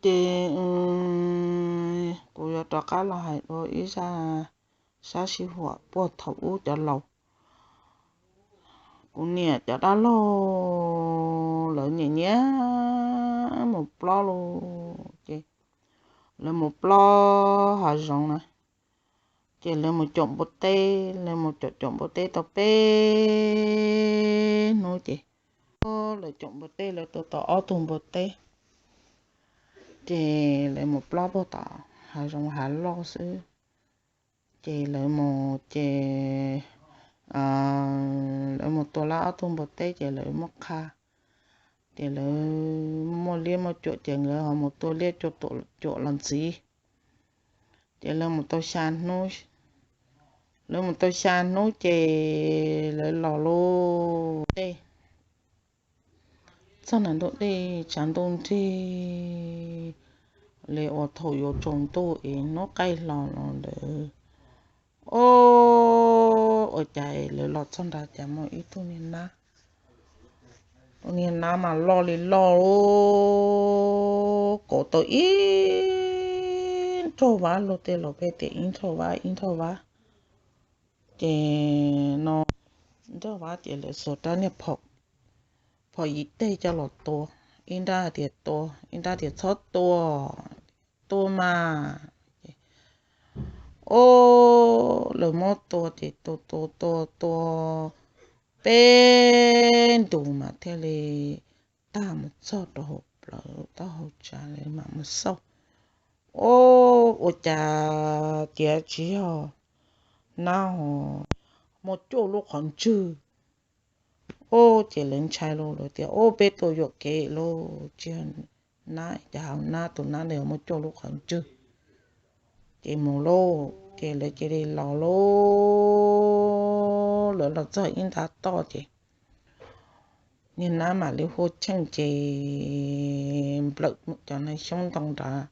Ces kuv yuav rov qab los hais dua ib zaj sab sij huam puag thaum ub cov laus. Kuv niam cov dab laug lawv nyiam nyiam mus plob lauj. Ces lawv mus plob hav zoov na, ces lawv mus caum npua teb, lawv mus caum caum npua teb tau peb hnub ces lawv caum npua teb lawv tua tau ob tug npua teb. Ces lawv mus plob puag tom hav zoov hav loj xwb. Ces lawv mus ces lawv mus tua lawv ob tug npua teb ces lawv muab qha. Ces lawv muaj liab muaj cuam ces lawv ho mus tua liab cuam los ntxiv. Ces lawv mus tau xya hnub, lawv mus tau xya hnub ces lawv los lauj. Txog nram ntug dej tshav ntuj nrig li uas thaum yuav tsaus ntuj es hnub qaij hlo no ntawd. Ua cas lawv los txog nrad cas muaj ib tug niag nab, niag nab mas loj li loj, kauv tau ib nrog vab, luag tej laus peb tias ib nrog vab ib nrog vab. Ces no nrog vab ces lawv xuas rab niag phom yim teg coj los tua, ib nrab tias tua, ib nrab tias txhob tua, tua mas. Ces o, lawv muab tua ces tua tua tua tua peb ntus mas thiaj li tag mus txog rau hauv plawv taub hau tsav lawv mam mus xauj. O, ua cas tias tsis yog nab ho muaj cuaj lub qhov ntswg. O, ces lawv ntshai lauj, lawv tias o peb tua yuam kev lauj, tsis yog nab, cas ho nab, tus nab ntawd muaj cuaj lub qhov ntswg. Ces mus lauj, ces lawv cia li los lauj, lawv los txog ib nta toj ces niag nab mam li hu cheej ces nplawm cov xyoob ntoo nrad,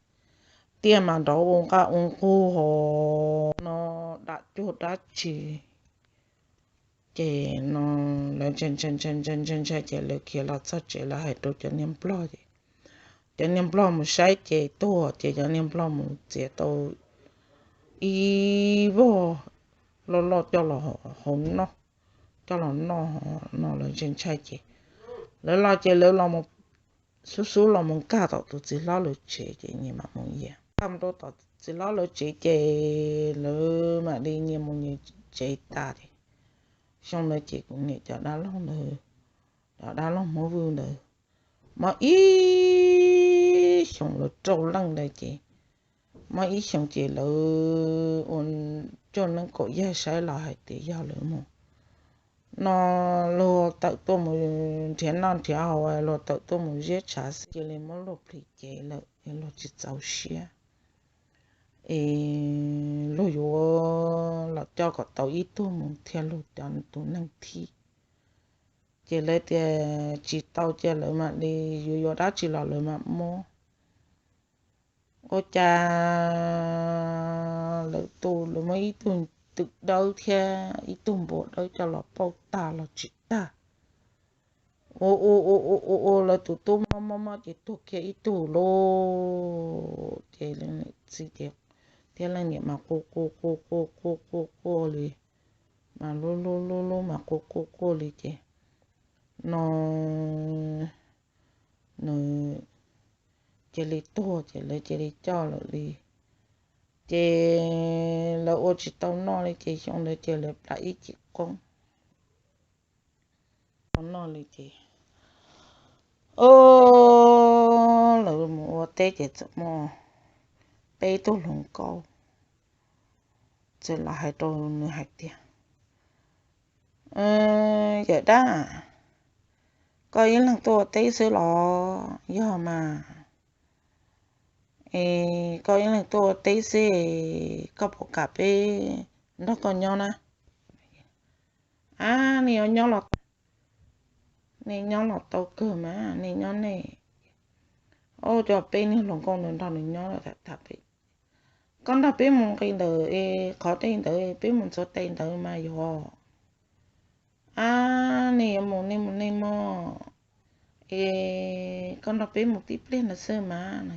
tiaj mas nrov ua nqaj ua nqug ho no dam cuag dab tsi. Ces no lawv ntshai ntshai ntshai ntshai ntshai ces lawv khiav los txog tsev lawv hais rau cov niag nplog ces cov niag nplog mus saib ces tuag ces cov niag nplog mus txiav tau ib vog loj loj coj los hau noj, coj los noj no lawv ntshai ntshai ces lawv los ces lawv los xub xub los mus nkag tom tus txiv hlob lawv tsev ces nyias mam mus ya. Nkag mus rau tom txiv hlob lawv tsev ces lawv mam li nyias mus nyias tsev tas ces xyoo ntawd ces kuv niam cov dab laug ntawd, cov dab laug Hmoob Vwj ntawd, muaj ib xyoos lawv rau leej ntawd ces muaj ib xyoos ces lawv ua cuaj neeb kaum yaig saib los hais tias yog lawv mus no luag tawm tuaj mus nrhiav noj nrhiav haus, luag tawm tuaj mus ziab tshav xwb cia li muab luag plhis cev lawm es luag tsis txaus siab es luag yuav los coj kom tau ib tug mus thiaj luag cov tus neeg thib. Ces lawv tias tsis tau, ces lawv mam li yuav yuav dab tsi los lawv mam muab. Ua cas lawv tu lawv muab ib tug twm dawb thiab ib tug npua dawb coj los pauj tag los tsis tag. Ua ua ua ua ua lawv tus tub mob mob mob ces tuag kiag ib tug lauj. Ces leej niam txiv thiab leej niam mas quaj quaj quaj quaj quaj quaj quaj li, mas lub lub lub lub mas quaj quaj quaj li ces no nws cia li tuag ces lawv cia li coj lawm li. Ces lawv ua tsis tau noj li ces xyoo ntawd ces lawv plam ib cim qoob tau noj li ces lawv mus ua teb ces txawm muaj peb tug hluas nkauj txawm los hais rau nws hais tias, Yawm dab, koj ib leeg tuaj ua teb xwb los? Yog mas. Es koj ib leeg tuaj ua teb xwb, koj puas kam peb nrog koj nyob na? Ab, nej yuav nyob los, nej nyob los tau kawg mas, nej nyob nej. Ua cas peb niag hluas nkauj nws nrog nws nyob lawm tham tham pem, koj nrog peb mus nqis ntawm es qhov dej ntawd, peb mus ntxuav tes ntawd mas yog. Ab, nej yuav mus nej mus nej mog, es koj nrog peb mus tib pliag ntawd xwb mas no.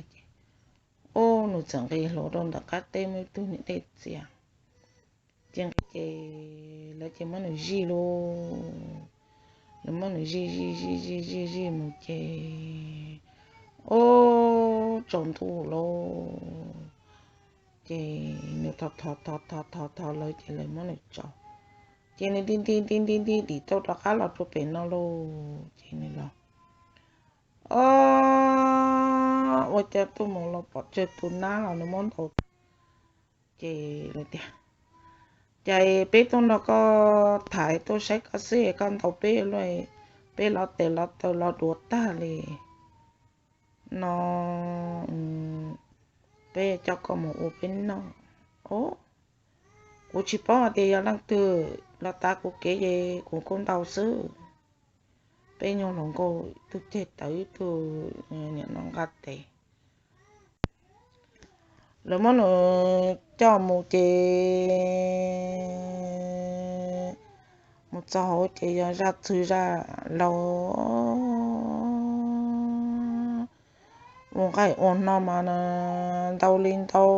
Ub, nws txawm nqis hlo rau ntawm qab teb muaj ib tug niam dej txias. Ces nqis ces lawv ces muab nws zij lauj. Lawv muab nws zij zij zij zij zij mus ces, ub, tsaus ntuj lauj. Ces nws thov thov thov thov thov lawv ces lawv muab nws tso. Ces nws nti nti nti nti nti dim tau rov qab los rau pem no lauj. Ces nws los, o, ua cas tuaj mus los pom tsawg tus nab los nws muab ntaus. Ces lawv tias, cas peb tuaj nrog koj tham tuaj saib koj xwb koj ntaus peb lauj, peb lov tes lov taw lov duav tag li no, peb coj koj mus ua peb noj. Ub, kuv tsis paub tias yog leej twg los tav kuv kev ces kuv kuj ntaus xwb. Peb nyuag hluas nkauj ib tug ceg tawv ib tug niam no nqa tes. Lawv muab nws coj mus ces mus txog hauv ces yog zaj txwg zaj laug ua nqaij ua hno mas ntau li ntau.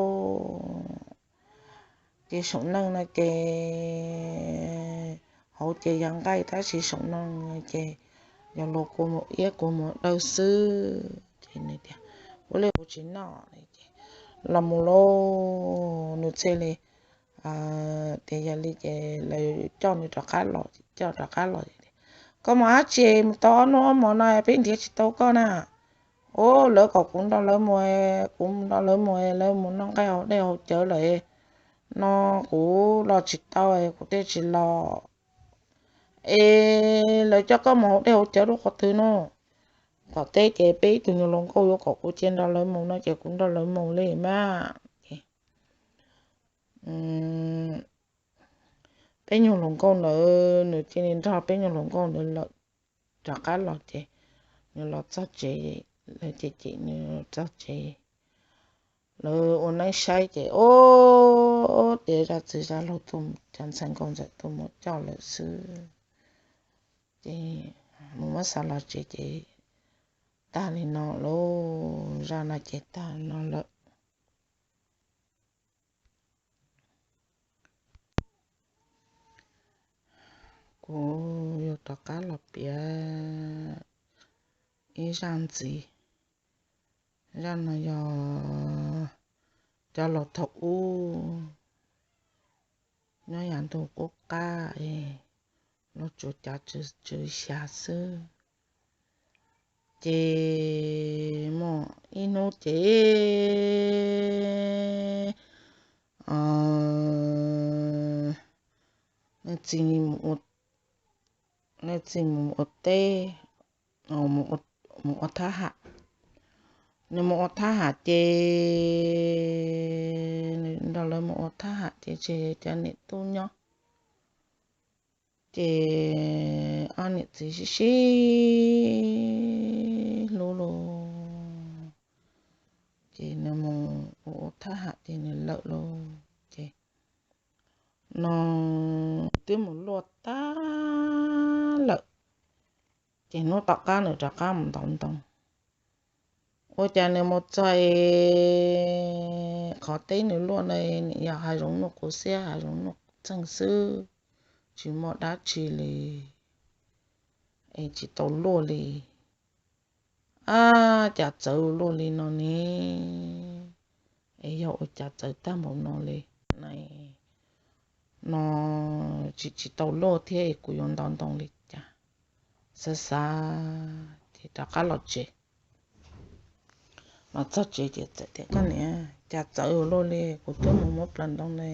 Ces saum neej no ces hauv ces yog nqaij tab sis saum no ces yog luag kua muag iab kua muag dawb xwb. Ces nws tias, ua li kuv tsis noj li ces los mus lauj, nws thiaj li tias yog li ces lawv coj nws rov qab los, coj rov qab los. Koj mus dab tsi mus tau ob hnub ob hmo no peb nrhiav tsis tau koj na. Ub, lawv kom kuv nrog lawv mus, kuv nrog lawv mus, lawv mus noj nqaij haus dej haus cawv lawm no, kuv los tsis tau, kuv thiaj tsis los. Es lawv coj koj mus haus dej haus cawv rau qhov twg no? Tom teb ces peb ib tug nyuag hluas nkauj yuav kom kuv cia nrog lawv mus no ces kuv nrog lawv mus li mas. Peb nyuag hluas nkauj ntawd nws cia li nrog peb nyuag hluas nkauj ntawd lawm rov qab los ces nws los txog tsev, lawv cem cem nws los txog tsev. Lawv ua neeb saib ces ub, tias zaj txwg zaj laug tuaj, cov ntxhais nkauj ntxawm tuaj mus coj lawm xwb. Ces mus muab xa los tsev ces tag li no lauj, zaj no ces tag no lawm. Kuv yuav rov qab los piav ib zaj ntxiv. Zaj no yog cov laus thaum ub nyob yav ntuj qub qab, los tsuas cav tswv xya xwb. Ces muaj ib hnub ces nws txiv, nws txiv mus ua teb, mus ua thab ham. Nws mus ua thab ham ces nws nrog lawv mus ua thab ham ces tsis cov niam tub nyob. Ces ob niam txiv sib sib hlub lauj, ces nws mus ua thab ham ces nws lawm lauj. Ces no twb mus luaj tag lawm, ces hnub tom qab nws rov qab mus ntaus ntoo. Ua cas nws mus txog qhov teb nws luaj na, yog hav zoov nuj qus xiab, hav zoov nuj qus txeeg xwb, tsis muaj dab tsi li, es tsis tau luaj li. Ab, cas txawv luaj li no ne? Es yog ua cas txawv tag npaum no li? No tsis, tsis tau luaj thiab es kuv yuav ntaus ntoo li cas? Xav xav ces rov qab los tsev. Los txog tsev ces txawm tias, koj niam, cas txawv luaj li, kuv twb mus muab plawv ntoo na,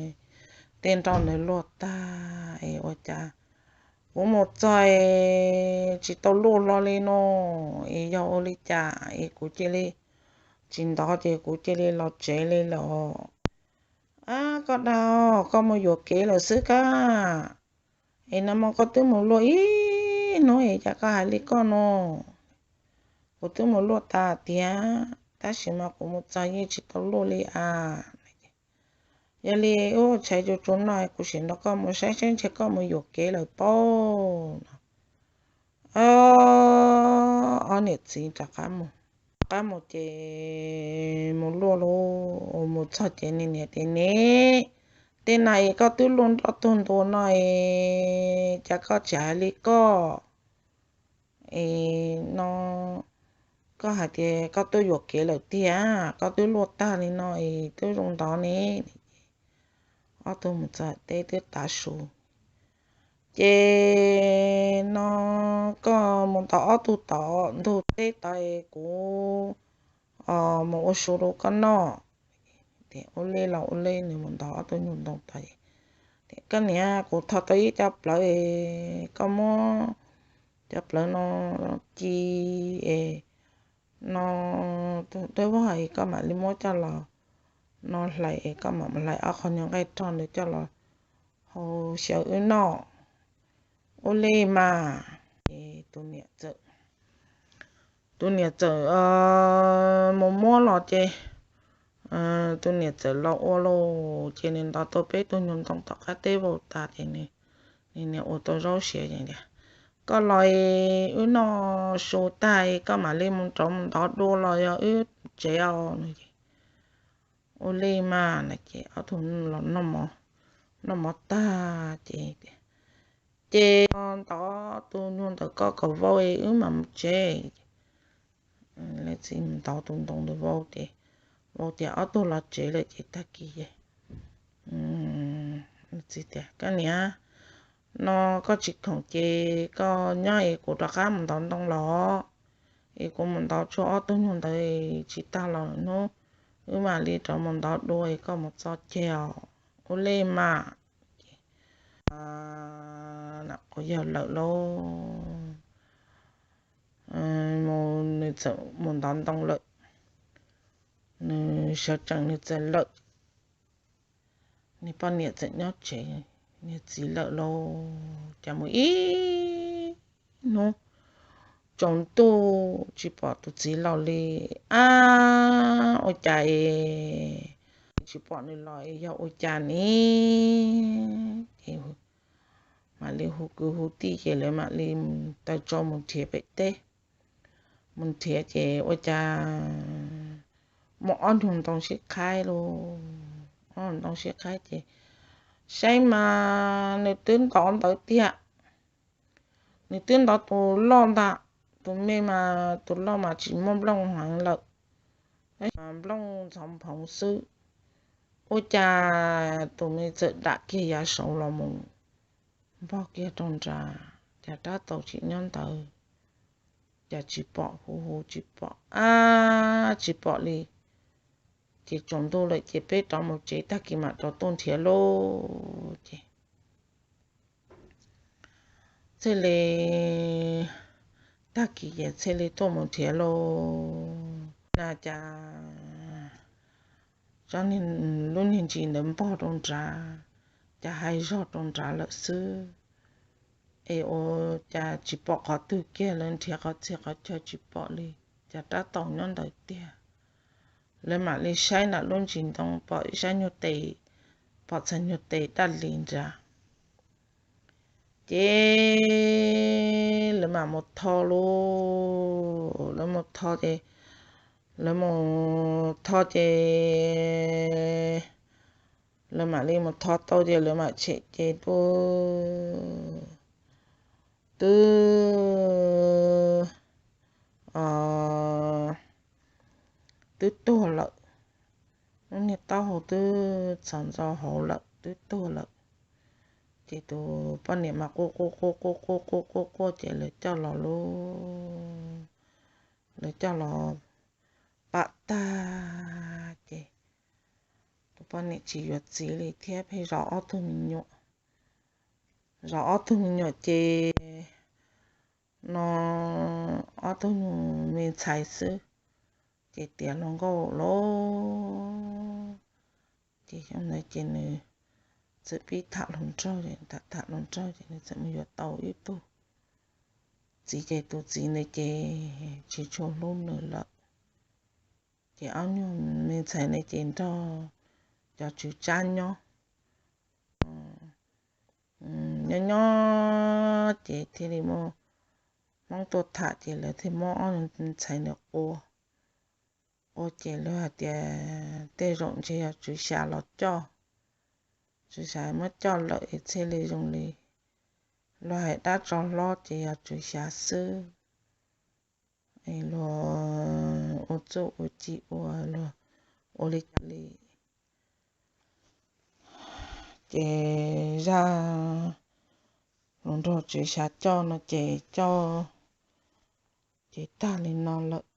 tej nroj ntawd luaj tag es ua cas kuv mus txog tsis tau luaj hlo li no, es yog ua li cas es kuv cia li tsis ntov ces kuv cia li los tsev li lawm. Ab, koj dag, koj mus yuam kev lawm xwb kab. Es nag hmo koj twb mus luaj ib hnub es cas koj hais li koj no? Kuv twb mus luaj tas tiag, tab sis mas kuv mus txog yeej tsis tau luaj li as. Yog li ub, tshais tsuas tsuas no kuv sim nrog koj mus saib saib ntshe koj mus yuam kev lawm pob no. Ob niam txiv rov qab mus. qab mus ces mus luaj lauj, mus txog ces nws niam tias, Ne, tej no es koj twb luaj nroj tuag ntua no es cas koj tsis hais li koj? Es no koj hais tias koj tuaj yuam kev lawm tiag, koj twb luaj tag li no es twb zoo ntov ne. Ob tug mus txog teb twb tav su. Ces no koj mus ntaus ob tug tom ntug teb tod es kuv mus ua su rau koj noj. Ua li los ua li, nws mus ntaus ob tug nyuag ntoo tod. Koj niam, kuv tho tau ib co plawv es koj muab cov plawv no ci es no tus dawb vog es koj mam li muab coj los no hlais es koj mam mus hlais ob qho nyuag nqaij rog ntawd coj los hau xyaw wb noj. Ua li mas. Tus niam txawm, tus niam txawm mus muab los ces tus niam txawm los ua lauj, ces nws ntov tau peb tug nyuag ntoo tom qab teb vau tas ces nws niam ua tau zaub siav ces tias, Koj los wb noj su tag koj mam li mus rov mus ntov dua los yog wb tsev os no. Ua li mas no ces ob tug los noj mov tag ces, Ces ntov tus nyuag ntawm koj kom vau es wb mam mus tsev. Lawv txiv mus ntov tus ntoo ntawd vau ces, vau tias ob tug los tsev lawm ces tag kis ces txiv tias, Koj niam, no koj tsis khoom ces koj nyob es kuv rov qab mus ntov ntoo los, es kuv mus ntov tshuav ob tug nyuag ntawd tsis tag los hnub wb mam li rov mus ntov dua es koj mus txo ceg os. Ua li mas. Ces quav yawg lawm lauj, nws txawm mus ntov ntoo lawm, nws sawv tsees nws txawm lawm. Nws poj niam txawm nyob tsev, niag txiv lawm lauj, cas mus ib hnub tsaus ntuj tsis pom tus txiv los li. Ab, ua cas es tsis pom nws los es yog ua cas ne? Ces mam li hu kwv hu tij ces lawv mam li taws tsau mus nrhiav pem teb. Mus nrhiav ces ua cas muaj ob nyuag ntoo sib qhaib lauj, ob ntoo sib qhaib ces saib mas nws twb ntov ntawd tiag. Nws twb ntov tus loj ntag, tus me mas tus loj mas tsis muaj nplooj heev lawm, nplooj ntxhov nphoov xwb. Ua cas tus me txawm dam kiag yav saud los mus npog kiag rau nrad, cas rab taus tsis nyob ntawd, cas tsis pom, hu hu tsis pom, ab, tsis pom li. Ces tsaus ntuj lawm ces peb rov mus tsev, tag kis mam rov tuaj nrhiav lauj. Ces thiaj li, tag kis ces thiaj li tuaj mus nrhiav lauj. Na cas tsob, lub niag ntsis ntawd npog rau nrad, cas hais zog rau nrad lawm xwb. Es ua cas tsis pom qhov twg kiag, lawv nrhiav qhov txhia qhov chaw tsis pom li, cas rab taus nyob ntawd tiag. Lawv mam li saib nram lub ntsis ntoo pom ib sab nyuag tes, pom txhais nyuag tes daj li nrad. Ces lawv mam mus tho lauj, lawv mus tho ces, lawv mus tho ces lawv mam li mus tho tau ces lawv mam tshem ces twb, twb, twb tuag lawm. Lub niag taub hau twb txhos ntxo hauv lawm, twb tuag lawm. Ces tus poj niam mas quaj quaj quaj quaj quaj quaj quaj quaj ces lawv coj los lauj, lawv coj los pam tag ces tus poj niam tsis yuav txiv li thiab pheej zov ob tug me nyuam. Zov ob tug me nyuam ces no ob tug nyuag me ntxhais xwb, ces tiav hluas nkauj lauj. Ces xyoo ntawd ces nws txawm pib tham hluas nraug, tham tham hluas nraug ces nws txawm mus yuav tau ib tug txiv, ces tus txiv ntawd ces tsis tshua hlub nws lawm. Ces ob nyuag me ntxhais ntawd ces nrog cov tswv tsab nyob, nyob nyob ces thiaj li muaj Hmoob tuaj tham ces lawv thiaj muab ob nyuag ntxhais ntawd qua. ua ces luag hais tias tej zaum ntshe yog Tswv Xya los coj, Tswv Xya muab coj lawm es thiaj li zoo li luag hais dab tsov hlob ces yog Tswv Xya xwb. Luag ua txuj ua ci ua luag ua li cas li ces zaj hluas nraug Tswv Xya coj no ces coj ces tag li no lawm.